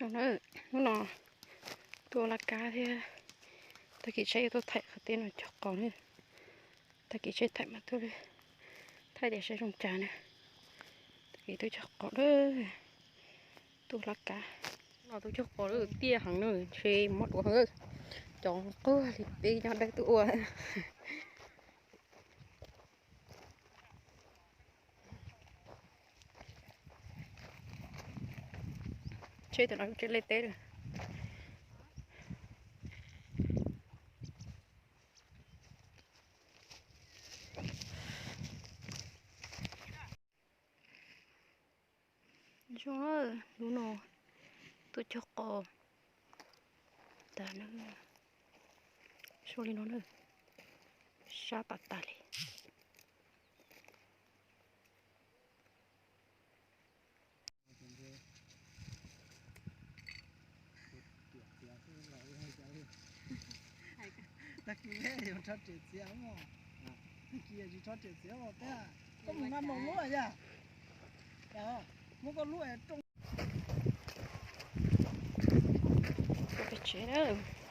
Hnub no tuaj laj kab thiab, tag kis tsheb yuav tuaj thaij qhov teb no cog qos na. Tag kis tsheb thaij mas tuaj thaij tias saib zoo cas na. Tag kis tuaj cog qos lawm, tuaj laj kab. No tuaj cog qos lawm tiaj heev na, ntshe mob duav heev. Cov quag li peb nyob dawb tuaj ua. Tsheb tam no tsheb lej teb lawm. Zoo, hnub no tuaj cog qos tas na. Zoo li no na, sab tas tas li. Tag kis yuav rho riam txiav os, tag kis tsis rho riam txiav os, koj mus nqa mus lub yam, muab koj lub rooj. Pem tsev na.